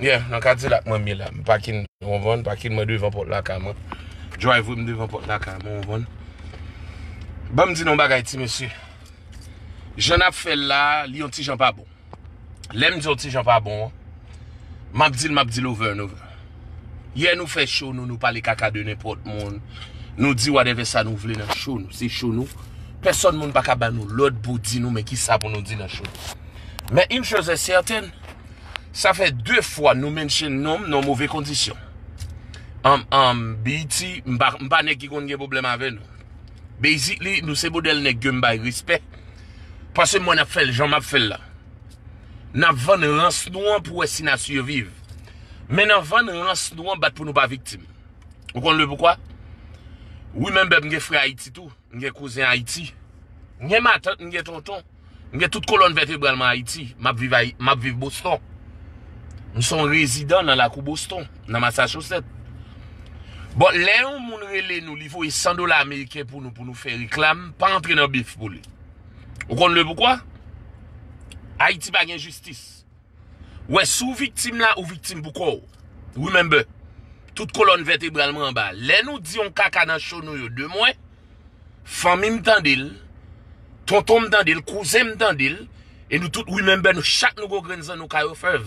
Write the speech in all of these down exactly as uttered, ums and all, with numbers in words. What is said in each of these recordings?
Yeah, nan Kadilak mwen m ye la. M pakin, w konprann, pakin mwen devan pòt lakay mwen. Drive m devan pòt lakay mwen, w konprann. Ban m di nou yon bagay, ti mesye. Jan n ap fè l la, li yon ti jan pa bon. Lè m di yon ti jan pa bon an, m ap di l, m ap di l over and over. Yè nou fè show nou, nou pale kaka de nenpòt moun. Nou di whatever sa nou vle nan show nou, se show nou. Pèsòn moun pa ka ba nou lòd pou di nou men kisa pou nou di nan show nou. Men une chose est certaine, sa fè de fwa nou mention non m nan move kondisyon. Um, um, B E T, m pa, m pa nèg ki konn gen pwoblèm avè nou. Basically, nou se modèl nèg ke m bay respè. Paske mwen ap fè l jan m ap fè l la. N ap vann rans nou an pou wè si n a siviv. Men nan vann rans nou an, bat pou nou pa viktim. Ou konn le poukwa? Wi, men bèb, m gen frè Ayiti tou. M gen kouzen Ayiti. M gen matant, m gen tonton. M gen tout kolòn vètebral mwen Ayiti. M ap viv Ayi-, m ap viv Boston. M se yon rezidan nan lakou Boston, nan Massachusetts. Bon, lè yon moun rele nou, li voye san dola ameriken pou nou, pou nou fè reklam, pa antre nan bif pou li. Ou konn le poukwa? Ayiti pa gen jistis. Wè, si w viktim la, ou viktim pou kò w. Remember, tout kolòn vètebral mwen anba. Lè nou di yon kaka nan show nou yo de mwen, fanmi m tande l, tonton m tande l, kouzen m tande l, e nou tout remember nou chak nou gon grenn zanno Kayo Fèv.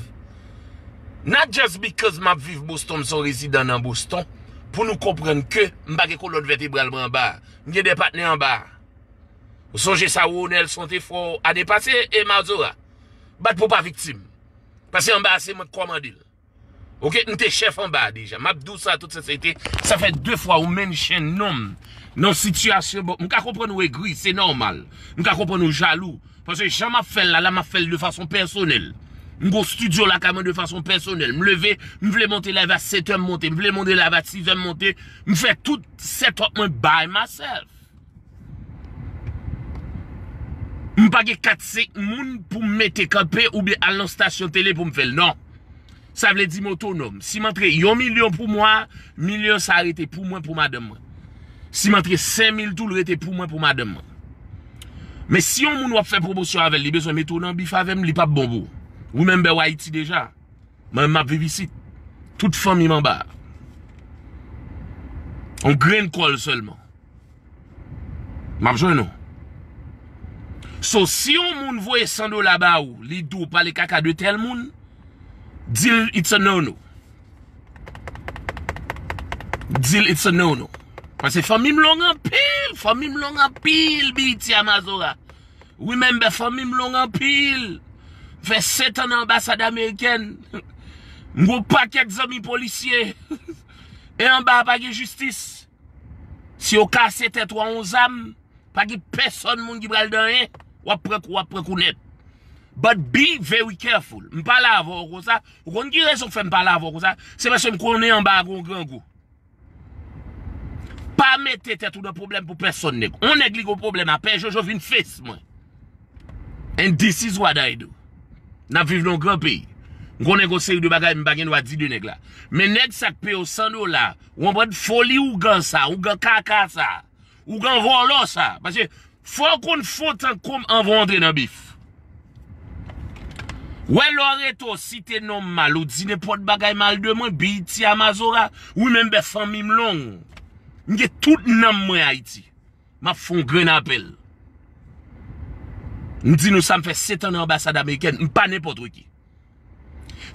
Not just because m ap viv Boston, m se yon rezidan nan Boston, pou nou konprann ke m pa gen kolòn vètebral mwen anba. M gen de patnè anba. Ou sonje sa Ronelson te fè w ane pase, e Mazora? Bat pou pa viktim. Paske anba a se mwen k kòmande l. Oke, m te chèf anba a deja. M ap di w sa tout senserite, sa fè de fwa ou mention non m nan sitiyasyon. Bon, m ka konprann ou egri, se nòmal. M ka konprann ou jalou. Paske jan m ap fè l la, la m ap fè l de fason pèsonèl. M gon estidyo lakay mwen de fason pèsonèl. M leve, m vle monte live a sèt è m monte, m vle monte live a sis è m monte. M fè tout setup mwen by myself. M pa gen kat senk moun pou m mete kanpe oubyen al nan stasyon tele pou m fè l, non. Sa vle di m otonòm. Si m antre yon milyon pou mwa, milyon sa a rete pou mwen, pou madanm mwen. Si m antre senk mil tou, l rete pou mwen, pou madanm mwen. Men si yon moun w ap fè pwomosyon avè l, li bezwen mete w nan bif avè m, li p ap bon pou ou. Remember w Ayiti deja. Mwen menm m ap viv isit. Tout fanmi m anba. On grenn kòl sèlman. M ap jwenn ou. So, si yon moun voye san dola ba ou, li di w pale kaka de tèl moun, di l it's a no-no. Di l it's a no-no. Paske fanmi m long anpil, fanmi m long anpil, B E T a Mazora. Remember, fanmi m long anpil. M fè sèt an nan anbasad amerikèn. M gon pakèt zanmi polisye. E anba a pa gen jistis. Si yo kase tèt ou a yon zam, pa gen pèsòn moun ki pral di anyen. W ap pran kou, w ap pran kou nèt. But be very careful. M pale avè w konsa. Ou konn ki rezon k fè m pale avè w konsa? Se paske m konnen anba a gon grangou. Pa mete tèt ou nan pwoblèm pou pèsonn nèg. On nèg li gon pwoblèm a pè Jojo vin face mwen. And this is what I do. N ap viv nan yon gran peyi. M konnen gon seri de bagay m pa gen dwa di de nèg la. Men nèg sa k peye w san dola, w konprann foli ougan sa, ougan kaka sa, ougan vòlò sa. Paske fò w konn fon tankou m anvan w antre nan bif. Wè lè w rete w site non m mal, ou di nenpòt bagay mal de mwen, B E T a Mazora, remember fanmi m long. M gen tout nanm mwen Ayiti. M ap fè yon grenn apèl. M di nou sa m fè sèt an nan anbasad amerikèn, m pa nenpòt ki.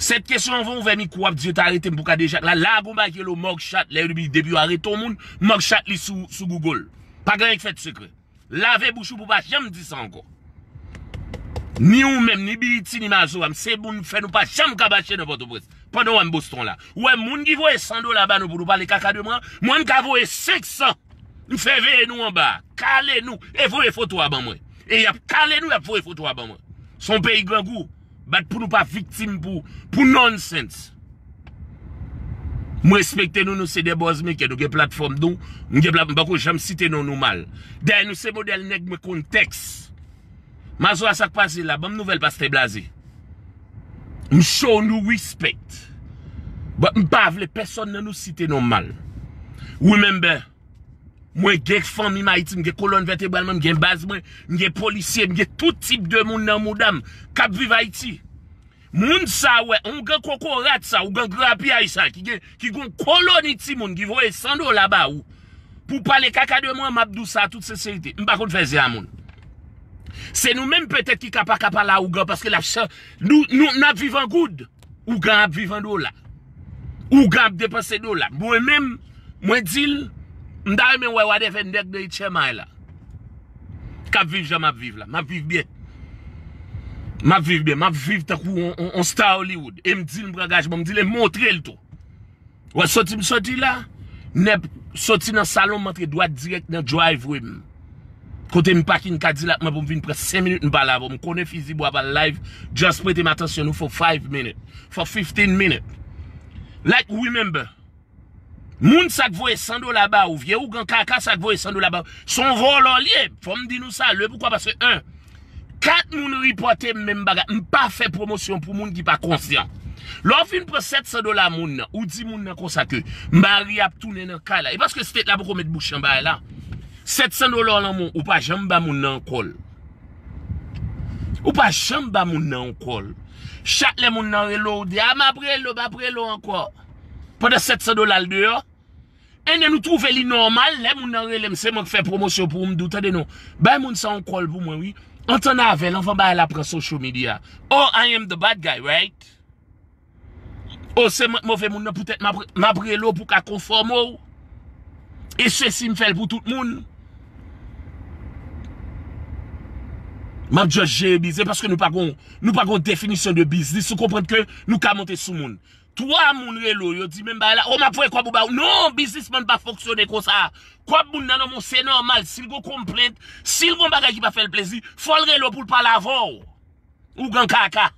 Sèt kesyon anvan w ouvè mikwo w ap di yo ta arete m pou Kadejak la, la gon bagay ki rele mugshot, lè depi, depi yo arete yon moun, mugshot li sou, sou Google. Pa gen anyen k fèt sekrè. Lave bouch ou pou pa janm di sa ankò. Ni ou menm, ni B E T, ni Mazora, m se moun fè nou pa janm ka mache nan Pòtoprens. Pandan w wè m Boston la. Ou wè moun ki voye san dola ba nou pou nou pale kaka de mwen, mwen m ka voye senk san. M fè veye nou anba, kale nou, e voye foto a ban mwen. E y ap kale nou, y ap voye foto a ban mwen. Se yon peyi grangou. Bat pou nou pa viktim pou, pou nonsense. M respekte nou, nou se de bòz mekè, nou gen platfòm nou, nou gen plat, m pako janm site non nou mal. Dayè nou se modèl nèg mwen konn tèks. Mazora sa k pase la, ban m nouvèl pastè Blaze. M show nou respect. But m pa vle pèsonn nan nou site non mal. Remember, mwen gen fanmi m Ayiti, m gen kolòn vètebral mwen, m gen baz mwen, m gen polisye, m gen tout tip de moun nan mouda m k ap viv Ayiti. Moun sa wè, ougan kokorat sa, ougan grapyay sa, ki gen, ki gon koloni timoun, ki voye san dola ba ou. Pou pale kaka de mwen, m ap di w sa tout senserite. M pa konn fè zen a moun. Se nou menm petèt ki ka pa ka pale a ougan, paske l ap chan-, nou, nou, n ap viv an goud. Ougan ap viv an dola. Ougan ap depanse dola. Mwen menm, mwen di l, m ta renmen wè whatever nèg de H M I la. K ap viv jan m ap viv la. M ap viv byen. M ap viv byen. M ap viv tankou on, on, on star Hollywood. E m di l m pran angajman, m di l e m montre l tou. Wè, soti m soti la, nèp soti nan salon m antre dwat dirèk nan driveway m. Kote m pakin Cadillac mwen pou m vin pran senk minit m pale avè w. M konnen fizi bwa pa l live, just prete m atansyon nou for five minutes, for fifteen minutes. Like, remember, moun sa k voye san dola ba ou, vye ougan kaka sa k voye san dola ba ou, se yon vòlò l ye. Fò m di nou sa, le poukwa, paske, en, kat moun ripòte m menm bagay. M pa fè pwomosyon pou moun ki pa konsyan. Lè w fin pran sèt san dola moun nan, ou di moun nan konsa ke Mari ap tounen nan kay la. E paske state la poko met bouch nan bagay la. Sèt san dola w nan men w, ou pa janm ba moun nan ankò l. Ou pa janm ba moun nan ankò l. Chak lè moun nan rele w, ou di, "A, m ap rele w, m ap rele w ankò." Pandan sèt san dola l deyò, And then ou twouve li nòmal, lè moun nan rele m, se mwen k fè pwomosyon pou ou, m di w, "Tande non, bay moun sa yon call pou mwen, wi. Antann avè l anvan bagay la pran social media." Oh, I am the bad guy, right? Oh, se mwen k move moun nan, poutèt m ap, m ap rele w pou ka konfòme w. E sesi m fè l pou tout moun. M ap just jere biznis, paske nou pa gon, nou pa gon definisyon de biznis. Ou konprann ke nou ka monte sou moun. Twa moun rele w, yo di menm bagay la, "O, m ap voye kòb ou ba ou." Non, biznismann pa fonksyone konsa. Kòb moun nan nan men w, se nòmal. Si l gon konplent, si l gon bagay ki pa fè l plezi, fò l rele w pou l pale avè w. Ougan kaka.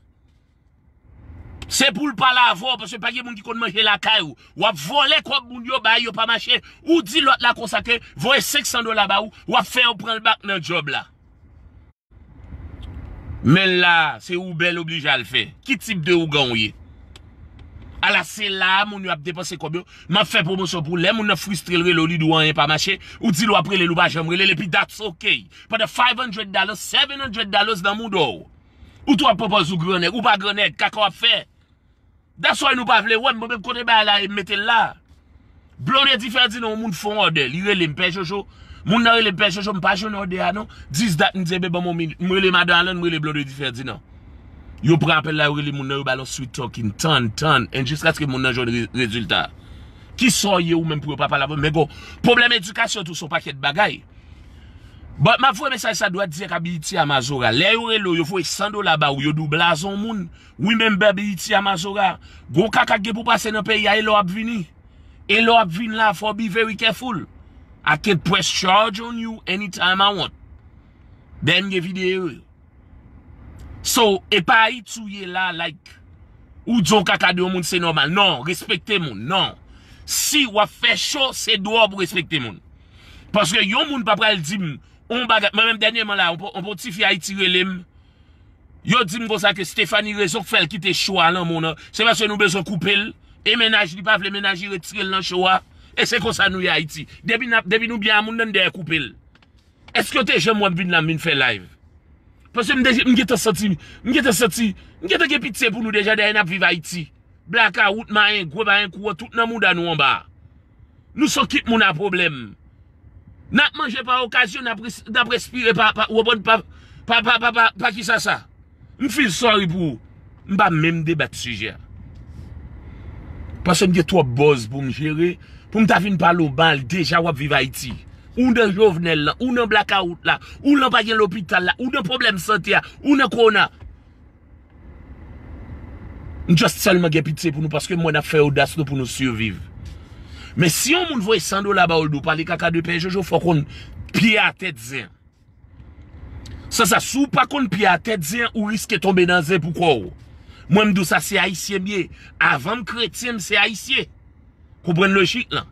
Se pou l pale avè w, paske pa gen moun ki konn manje lakay ou. W ap vòlè kòb moun yo, bagay yo pa mache. Ou di lòt la konsa ke voye senk san dola ba ou, w ap fè yo pran l back nan djòb la. Men la, se ougan l oblije al fè. Ki tip de ougan w ye? Ala se la a moun yo ap depanse kòb yo. M ap fè pwomosyon pou lè moun nan fristre l rele w, li di w anyen pa mache, ou di l w ap rele l, ou pa janm rele l, epi that's okay. Pandan five hundred dollars, seven hundred dollars nan mouda w. Ou tou ap pran pòz ou grannèg, ou pa grannèg, kaka w ap fè. That's why nou pa vle wè m, mwen menm kote bagay la e m mete l la. Blondedy Ferdinand, yon moun fè yon òdè, li rele m, "Pè Jojo." Moun nan rele m, "Pè Jojo, m pa jwenn òdè a non." Dis dat, m di, "Ebyen, ban m yon minit." M rele madan Alan, m rele Blondedy Ferdinand. Yo pran apèl la, yo rele moun nan, yo ba l yon sweet talking, tann, tann, and jiskaske moun nan jwenn re-, rezilta. Kisa w ye ou menm pou yo pa pale avè w? Men gon pwoblèm edikasyon tou, se yon pakèt bagay. But m ap voye mesaj sa dwat dirèk a B E T a Mazora. Lè yo rele w, yo voye san dola ba ou, yo di w blaze yon moun. Remember B E T a Mazora. Gon kaka k gen pou pase nan peyi a, e lè w ap vini. E lè w ap vin la, fò w be very careful. I can press charge on you anytime I want. Dèyè m gen videyo yo. So, e pa Ayiti w ye la, like, ou di yon kaka de yon moun, se nòmal. Non, respekte moun, non. Si w ap fè cho, se dwa w pou respekte moun. Paske yon moun pa pral di m, yon bagay, mwen menm dènyèman la, yon, yon, yon ti fi Ayiti rele m, yo di m konsa ke Stephanie rezon k fè l kite cho a nan men w nan, se paske nou bezwen koupe l, e mennaj li pa vle mennaj li retire l nan cho a, e se konsa nou ye Ayiti. Depi n ap, depi nou byen a moun nan, n dèyè koupe l. Èske w te janm wè m vin la, m vin fè live? Paske m deja, m gentan santi, m gentan santi, m gentan gen pitye pou nou deja dèyè n ap viv Ayiti. Blakawout, mayen gwo, mayen kouran, tout nan mouda nou anba. Nou se kit moun a pwoblèm. N ap manje pa okazyon, n ap res-, n ap respire pa, pa, w konprann, pa, pa, pa, pa, pa, pa kisa sa? M feel sorry pou ou. M pa menm debat sijè a. Paske m gen twòp buzz pou m jere, pou m ta vin pale w mal, deja w ap viv Ayiti. Ou nan Jovenel lan, ou nan blakawout la, ou nan pa gen lopital la, ou nan pwoblèm sante a, ou nan kowona. M just sèlman gen pitye pou nou paske m wè n ap fè odas nou pou nou siviv. Men si yon moun voye san dola ba w, l di w pale kaka de Pè Jojo, fò w konn pye a tèt zen. San sa, si w pa konn pye a tèt zen, ou riske tonbe nan zen pou kò w. Mwen, m di w sa, se ayisyen m ye. Avan m kretyen, m se ayisyen. Konprann lojik lan.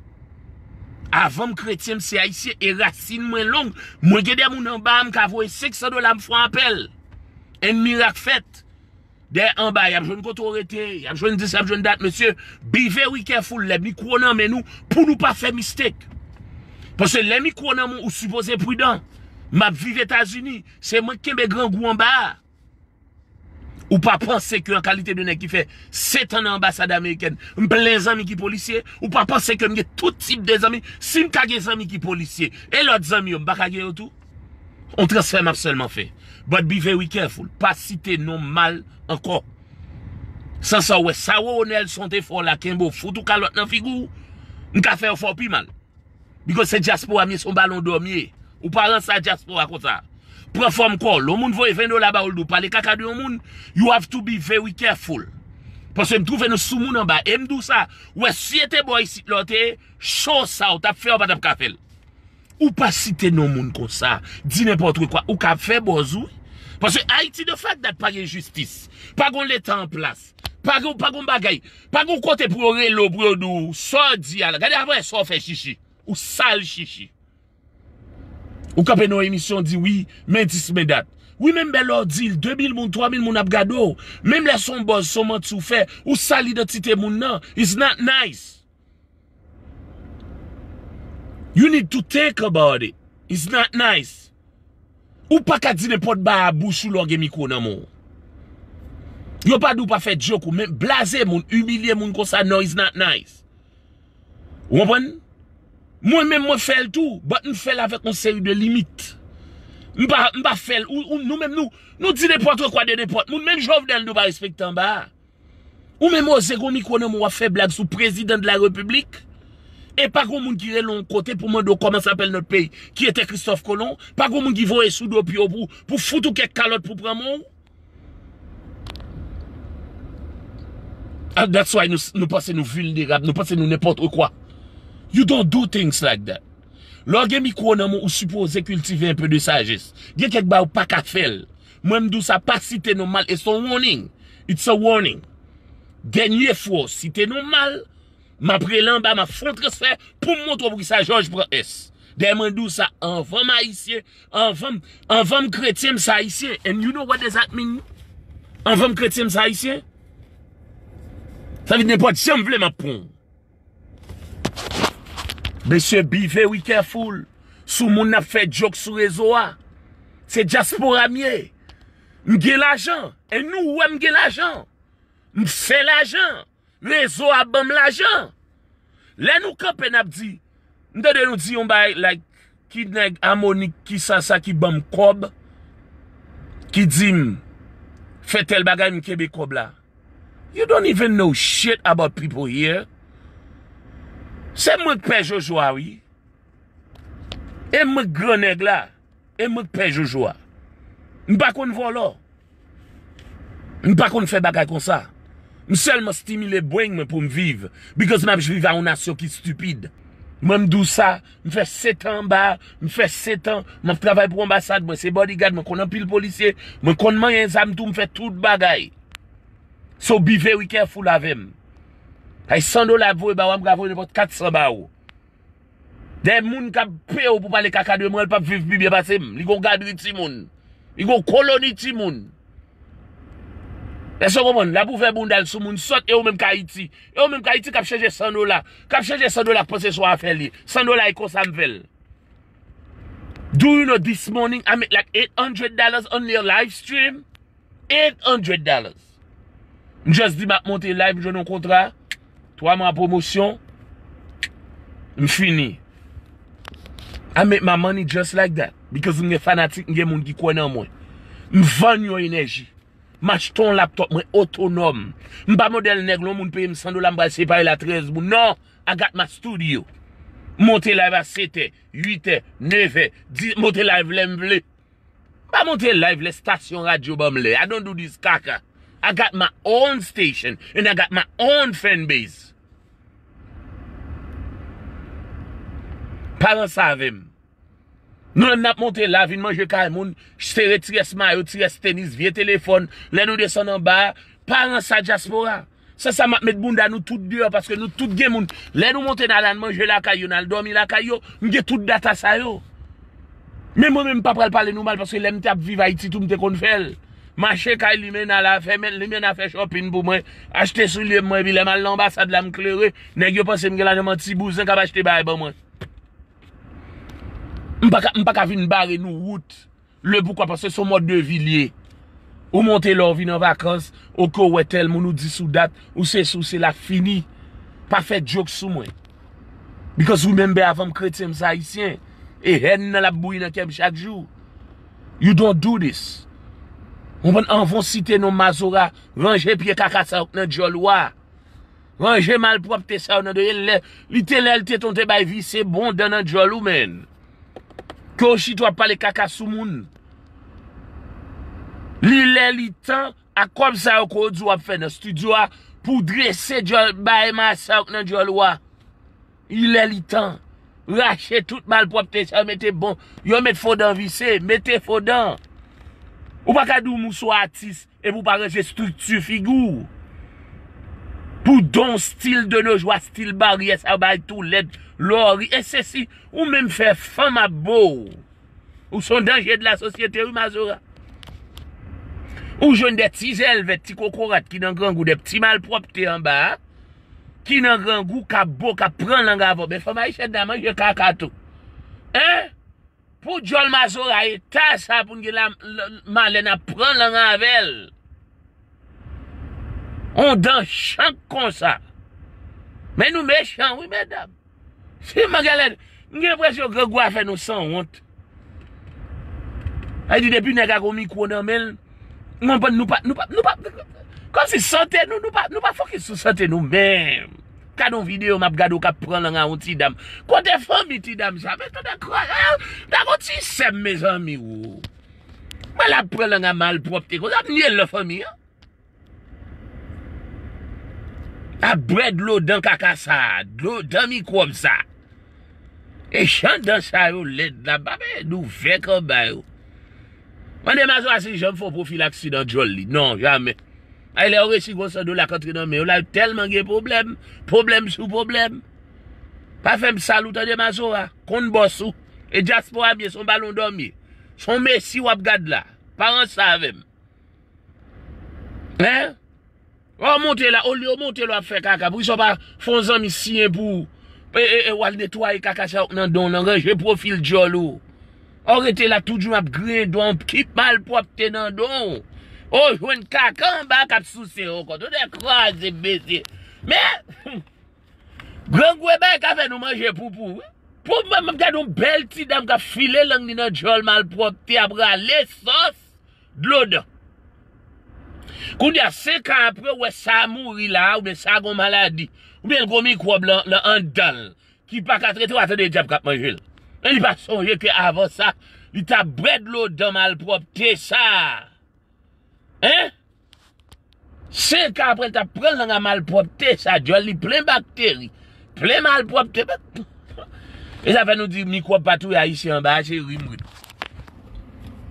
Avan m kretyen, m se ayisyen e rasin mwen long. Mwen gen de moun anba m ka voye senk san dola, m fè yon apèl. And mirak fèt. Dèyè anba, y ap jwenn kote w rete, y ap jwenn dis, y ap jwenn dat, mesye. Be very careful lè mikwo nan men nou, pou nou pa fè mistake. Paske lè mikwo nan men w, ou sipoze pridan. M ap viv Etazini, se mwen k kenbe grangou anba a. Ou pa panse ke an kalite de nèg ki fè sèt an nan anbasad amerikèn, m plen zanmi ki polisye, ou pa panse ke m gen tout tip de zanmi, si m ka gen zanmi ki polisye, e lòt zanmi yo, m pa ka gen yo tou? On transfè m ap sèlman fè. But be very careful. Pa site non m mal ankò. San sa w wè, sa Ronelson te fè w la, kenbe w, fout ou kalòt nan figi w, m ka fè w fè w pi mal. Because se dyaspora m ye, se yon balon dò m ye. Ou pa ranse a dyaspora konsa. Pran fòm kò w. Lè yon moun voye ven dola ba ou, l di w pale kaka de yon moun, you have to be very careful. Paske m twouve nou sou moun anba. E m di w sa, wè, si e te bò isit la w te ye, cho sa w t ap fè, w pa t ap ka fè l. Ou pa site non moun konsa, di nenpòt kwa, ou ka fè buzz ou. Paske Ayiti, the fact that pa gen jistis, pa gen leta an plas, pa gen, pa gen bagay, pa gen kote pou yo rele w, pou yo di w sa w di a la. Gade apre sa w fè chichi. Ou sal chichi. Ou kanpe nan yon emisyon di wi, men dis men dat. Wi, menm bèl lè w di l, de mil moun, twa mil moun ap gade w. Menm lè se yon buzz, se yon manti w fè, ou sal idantite moun nan. It's not nice. You need to think about it. It's not nice. Ou pa ka di nenpòt bagay a bouch ou lè w gen mikwo nan men w. Yo pa di w pa fè djok ou, men blaze moun, imilye moun konsa, no, it's not nice. Ou konprann? Mwen menm, mwen fè l tou, but m fè l avèk yon seri de limit. M pa, m pa fè l, ou, ou, nou menm, nou, nou di nenpòt kwa de nenpòt moun, menm Jovenel nou pa respekte anba a. Ou menm oze gon mikwo nan men w ap fè blag sou prezidan de la repiblik? E pa gon moun ki rele w yon kote pou mande w comment s'appelle notre pays, qui était Christophe Colomb? Pa gon moun ki voye sou do pye w pou, pou fout ou kèk kalòt pou pran men w? Ah, that's why nou, nou panse nou vilnerab, nou panse nou nenpòt kwa. You don't do things like that. Lè w gen mikwo nan men w, ou sipoze kiltive un peu de sagesse. Gen kèk bagay ou pa ka fè l. Mwen, m di w sa, pa site non m mal, it's a warning. It's a warning. Dènye fwa w site non m mal, m ap rele anba, m ap fè yon transfè pou m montre w poukisa Jòj pran S. Dayè, mwen di w sa, anvan m ayisyen, anvan m, anvan m kretyen, m se ayisyen. And you know what does that mean? Anvan m kretyen, m se ayisyen. Sa vle di nenpòt jan m vle, m ap pran w. Mesye, be very careful. Sou moun n ap fè djok sou rezo a. Se dyaspora m ye. M gen lajan. E nou wè m gen lajan. M fè lajan. Rezo a ban m lajan. Lè nou kanpe, n ap di, m tande nou di yon bagay, like, ki nèg Amonik, ki sa, sa ki ban m kòb, ki di m fè tèl bagay, m kenbe kòb la. You don't even know shit about people here. Se mwen k pè Jojo a, wi. E mwen k gran nèg la. E mwen k pè Jojo a. M pa konn vòlò. M pa konn fè bagay konsa. M sèlman stimile brain mwen pou m viv. Because m ap viv a yon nasyon ki stipid. Mwen, m di w sa, m fè sèt an anba, m fè sèt an, m ap travay pou anbasad, mwen se bodyguard, mwen konn anpil polisye, mwen konn manyen zam tou, m fè tout bagay. So be very careful avè m. Ay san dola ap voye ba w, m ka voye nenpòt kat san ba w. Dèyè, moun k ap peye w pou pale kaka de mwen, l p ap viv pi byen pase m. Li gon gadri timoun. Li gon koloni timoun. Èske w konprann? L ap ouvè bounda l sou moun sòt, e ou menm k Ayiti. E ou menm k Ayiti k ap chanje san dola. K ap chanje san dola, k panse se yon afè li. San dola e konsa m fè l. Do you know this morning I make like eight hundred dollars on their live stream? Eight hundred dollars. M just di m ap monte live, m jwenn yon kontra, twa mwa pwomosyon, m fini. I make my money just like that. Because m gen fanatik, m gen moun ki kwè nan mwen. M vann yon enèji. M achte yon laptop, mwen otonòm. M pa modèl nèg, lè yon moun peye m san dola, m pral separe l a trèz moun. Non, I got my studio. M monte live a sèt è, uit è, nèf è, dis, monte live lè m vle. M pa monte live lè stasyon radyo ban m lè. I don't do this kaka. I got my own station and I got my own fan base. Pa ranse avè m. Nou menm n ap monte la, vin manje kay moun, sere ti rès mayo, ti rès tenis, vye telefòn. Lè nou desann anba a, pa ranse a dyaspora. Se sa m ap met bounda nou tout deyò, paske nou tout gen moun. Lè nou monte n al, al manje lakay yo, n al dòmi lakay yo, m gen tout data sa yo. Men mwen menm, m pa pral pale nou mal, paske lè m t ap viv Ayiti tou, m te konn fè l. Mache kay Limena la, fè men Limena fè shopping pou mwen. Achte soulye mwen, epi lè m al nan anbasad la, m klere. Nèg yo panse m gen lajan, m an ti bouzen k ap achte bagay ban mwen. M pa ka, m pa ka vin bare nou wout. Le poukwa, paske se yon mòd de vi l ye. Ou monte la, ou vin an vakans, oke, ou wè tèl moun, ou di sou dat, ou se sou se la fini. Pa fè joke sou mwen. Because remember, avan m kretyen, m se ayisyen. E hèn nan l ap bouyi nan kè m chak jou. You don't do this. Ou konprann? Anvan w site non Mazora, ranje pye kaka sa yo k nan djòl ou a. Ranje malpwòpte sa yo nan dèyè l. Lè, li te lè l te tonte bay vise bon dan nan djòl ou, men. Ke w chita w ap pale kaka sou moun. Li lè li tan ak kòb sa yo ke w di w ap fè nan estidyo a pou w drese djòl bay masa yo k nan djòl ou a. Li lè li tan. Rache tout malpwòpte sa yo, mete bon. Yo met fo dan vise, mete fo dan. Ou pa ka di w moun se yon atis epi w pa ranje estrikti figi w. Pou don stil de nos jours, stil baryè sa yo bay tou lèd, lòri, e sesi, ou menm fè fanm ap bo w. Ou se yon danje de la sosyete, wi, Mazora. Ou jwenn de ti zèlvèt, ti kokorat ki nan grangou, de ti malpwòpte anba a, ki nan grangou, k ap bo, k ap pran lang avè w. Men fanm ayisyèn nan manje kaka tou. Hein? Pou djòl Mazora eta sa, pou n gen la, la, malè n ap pran lang avè l. On dan chank konsa. Men nou mechan, wi, medam. Si m gen lè, m gen enpresyon grangou a fè nou sanwont. Sa vle di depi nèg a gon mikwo nan men l, m konprann nou pa, nou pa, nou pa, kòmsi sante nou, nou pa, nou pa fokis sou sante nou menm. Gade yon videyo m ap gade w k ap pran lang a yon ti dam. Kote fanmi ti dam sa? Men tande kwa, ta gon ti sè m, mezanmi, wo. Mwen l ap pran lang a malpwòpte konsa, m ye l nan fanmi an. Ap bwè dlo dan kaka sa, dlo dan mikwòb sa. E jan dan sa yo lèd la, pa bezwen ouvè kanba yo. Mande Mazora si l janm fè yon pwofilaksi nan djòl li. Non, jamè. Ay, lè yo resi gon san dola k antre nan men yo la, yo tèlman gen pwoblèm, pwoblèm sou pwoblèm. Pa fè m sal ou tande Mazora, konn bòs ou. E dyaspora m ye, se yon balon dòmi. Se yon Mesi w ap gad la. Pa ranse avè m. Hein? Ou monte la, olye ou monte la w ap fè kaka. Poukisa w pa fè yon zanmi siyen pou ou? E, e, e, w al netwaye kaka sa yo k nan don nan, ranje pwofil djòl ou. Ou rete la tout jou ap griyen don, kip malpwòpte nan don. Ou jwenn kaka anba k ap souse ankò. Tande kraze mesye. Men, grangou e bay ka fè nou manje poupou, wi. Pou mwen, m ap gade yon bèl ti dam k ap file lang li nan djòl malpwòpte, ap rale sòs. Dlo dan. Kounye a, senk an apre, ou wè sa mouri la, oubyen sa gon maladi, oubyen l gon mikwòb lan, lan anndan l, ki pa ka trete, w a tande dyab k ap manje l. Men li pa sonje ke avan sa, li t ap bwè dlo dan malpwòpte sa. Hein? Senk an apre, l t ap pran lang a malpwòpte sa, djòl li plen bakteri, plen malpwòpte. E sa fè nou di mikwòb pa touye Ayisyen anba a, se ri m ri.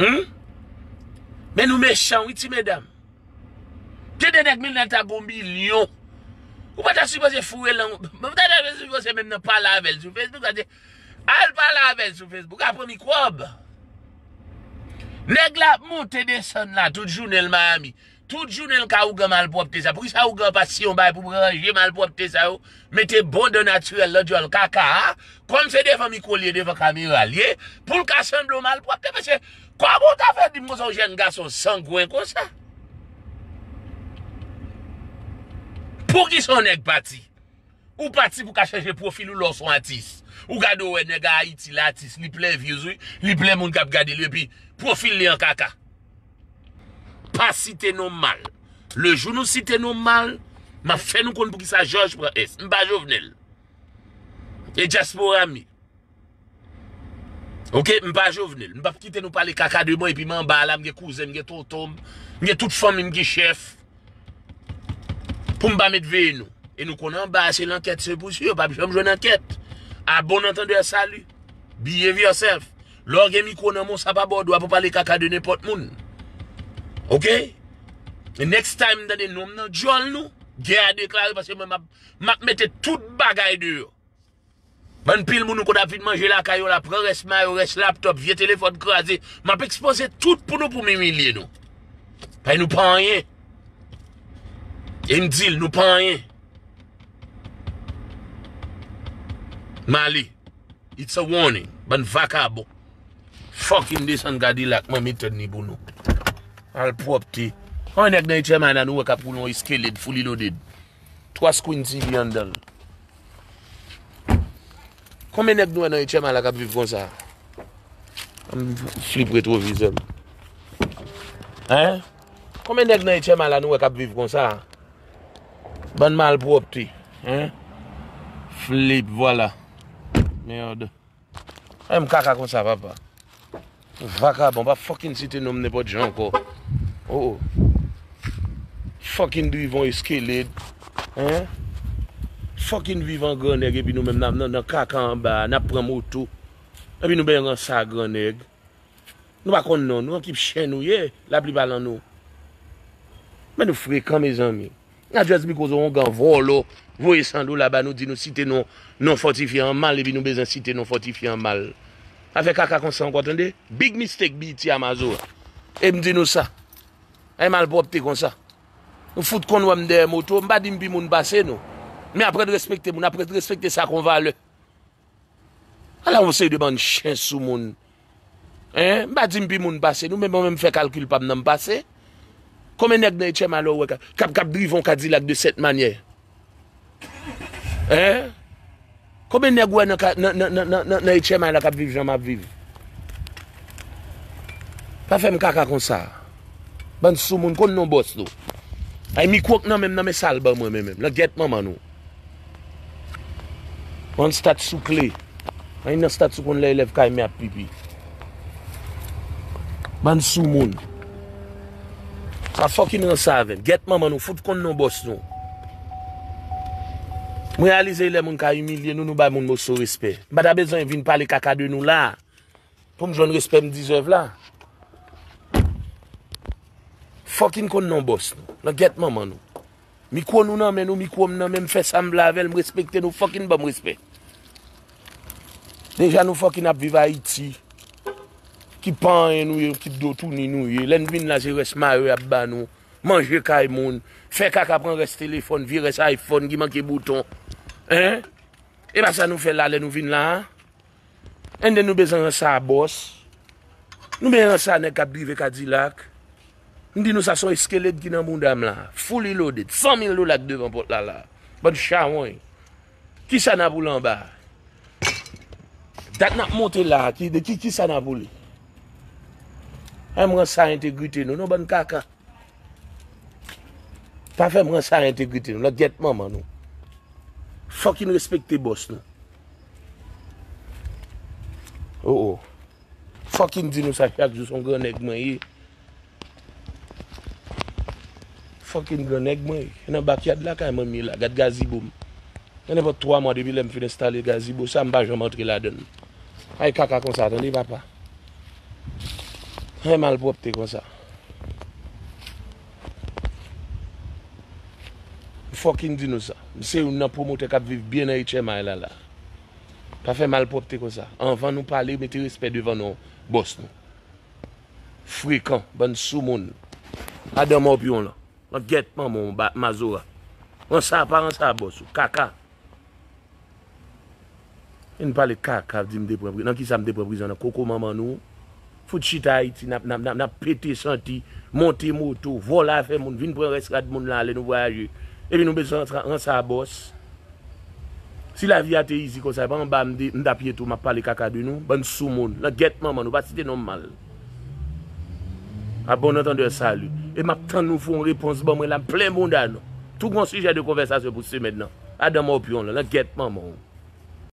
Hum? Men nou mechan, wi, ti medam. Gen de nèg milyon ta gon milyon. Ou pa ta sipoze foure lang, ou pa ta sipoze menm nan pale avè l sou Facebook, al pale avè l sou Facebook, apre mikwòb. Nèg la ap monte desann la, tout jounen l Miami. Tout jounen l ka ougan malpwòpte sa. Poukisa ougan pa siyen yon bagay pou ranje malpwòpte sa yo? Mete bon dan natirèl nan djòl kaka a. Kòm se devan mikwo l ye, devan kamera l ye, pou l ka sanble yon malpwòpte, mesye, kòman w ta fè di m konsa, yon jèn gason sangwen konsa? Poukisa yon nèg pati? Ou pati pou ka chanje pwofil ou lè w se yon atis. Ou gade w wè nèg a Ayiti l atis, li plen views wi, li plen moun k ap gade l epi pwofil li an kaka. Pa site non m mal. Le jou nou site non m mal, m ap fè nou konn poukisa Jòj pran S. M pa Jovenel. E dyaspora m ye. Oke, m pa Jovenel. M p ap kite nou pale kaka de mwen, epi m anba la, m gen kouzen m, gen tonton m, m gen tout fanmi m ki chèf. Pou m pa met veye nou. E nou konnen anba a se lankèt, se pouswiv, yo p ap janm jwenn ankèt. A bon entendeur, salut. Behave yourself. Lè w gen mikwo nan men w, sa pa ba w dwa pou pale kaka de nenpòt moun. Oke? E next time m tande non m nan djòl nou, gè a deklare, paske mwen m ap, m ap mete tout bagay deyò. Bann pil moun nou konn ap vin manje lakay yo la, pran rès mayo, rès laptòp, vye telefòn kraze. M ap ekspoze tout pou nou pou m imilye nou. Bay nou pa anyen. E m di l, nou pa anyen. M ale. It's a warning. Bann vakabon. Fucking desann Kadilak, manmi tèt ni pou nou. Malpwòpte. Konbyen nèg nan H M I la nou wè k ap woule yon Escalade, fully loaded? Twa Screen T V anndan l. Konbyen nèg nou wè nan H M I la k ap viv konsa? Ann flip retwovizè m. Hein? Konbyen nèg nan H M I la nou wè k ap viv konsa? Bann malpwòpte. Hein? Flip, vwala. Merde. Ay, m kaka konsa, papa. Vakabon, pa fucking site non m nenpòt jan ankò. Oh, oh. Fucking drive yon Escalade. Hein? Fucking viv an gran nèg epi nou menm nan, nan, nan kaka anba, n ap pran moto. Epi nou benyen ranse a gran nèg. Nou pa konn non nou, an ki chen nou ye, laplipa nan nou. Men nou frekan, mezanmi. N a just because yon ongan vòlò voye san dola ba nou, di nou site non, non fòtifye an mal, epi nou bezwen site non fòtifye an mal. Pa fè kaka konsa ankò, tande? Big mistake, B E T a Mazora. E m di nou sa. Ay malpwòpte konsa. Nou fout konn wè m dèyè moto, m pa di m pi moun pase nou. Men aprann respekte moun, aprann respekte sa kon valè. Ala yon seri de bann chen sou moun. Hein? M pa di m pi moun pase nou, men mwen menm fè kalkil pa m nan m pase. Konbyen nèg nan H M I la w wè k ap, k ap, k ap drive yon Kadilak de sèt manyè? Hein? Konbyen nèg w wè nan ka, nan, nan H M I la k ap viv jan m ap viv? Pa fè m kaka konsa. Bann soumoun, konn non bòs nou. Ay, mikwo k nan men m nan, men sa l ban mwen, men menm. Langèt manman nou. Bann stat sou kle. Ay, nan stat sou konn lè elèv kay men ap pipi. Bann soumoun. Pa fucking ranse avè m. Gèt manman nou, fout konn non bòs nou. M reyalize lè moun ka imilye nou, nou bay moun moso respè. M pa ta bezwen vin pale kaka de nou la. Pou m jwenn respè m deserve la. Fucking konn non bòs nou. Langèt manman nou. Mikwo nou nan men nou, mikwo m nan men m, fè sa m vle avè l, m respekte nou, fucking ban m respè. Deja nou fucking ap viv Ayiti. Ki pa anyen nou ye, ki do touni nou ye. Lè n vin la, se rès mare y ap ba nou. Manje kay moun. Fè kaka pran rès telefòn, vye rès iPhone ki manke bouton. Hein? E pa sa nou fè la lè nou vin la a? And then nou bezwen ranse a bòs. Nou bezwen ranse a nèg k ap drive Kadilak. M di nou sa se yon Escalade ki nan bounda m la. Fully loaded. San mil dola k devan pòt la la. Bann chawony. Kisa n ap woule anba? Dat n ap monte la, ki, de ki, kisa n ap woule? An m ranse a entegrite nou, non bann kaka. Pa fè m ranse a entegrite nou, langèt manman nou. Fucking respekte bòs nou. Oh, oh. Fucking di nou sa chak jou, se yon gran nèg mwen ye. Fucking gran nèg mwen ye. Nan backyard lakay mwen m ye la, gad gazibo m. Nan nenpòt twa mwa depi lè m fin enstale gazibo sa, m pa janm antre ladann. Ay kaka konsa, tande papa. Ay malpwòpte konsa. M fucking di nou sa. M se youn nan pwomotè k ap viv byen nan H M I la la. Pa fè malpwòpte konsa. Anvan nou pale, mete respè devan non bòs nou. Frekan, bann soumoun. Adan mòpyon lan. Langèt manman w, ba, mazora. Ranse a pa ranse a bòs ou. Kaka. Vin pale kaka, di m te pran pri-, nan kisa m te pran prizon, nan koko manman nou. Fout chita Ayiti, n ap, n ap, n ap, n ap pete santi, monte moto, vòlè afè moun, vin pran rès rad moun la lè nou vwayaje. Epi nou bezwen ranse, ranse a bòs. Si lavi a te easy konsa, e pa anba m de, m t ap ye tou, m ap pale kaka de nou, bann soumoun. Langèt manman nou, pa site non m mal. A bon antandè, sali. E m ap tann nou fè yon repons ban mwen la, m plen bounda nou. Tou gon sijè de konvèsasyon pou semèn nan. Adan mòpyon lan, langèt manman w.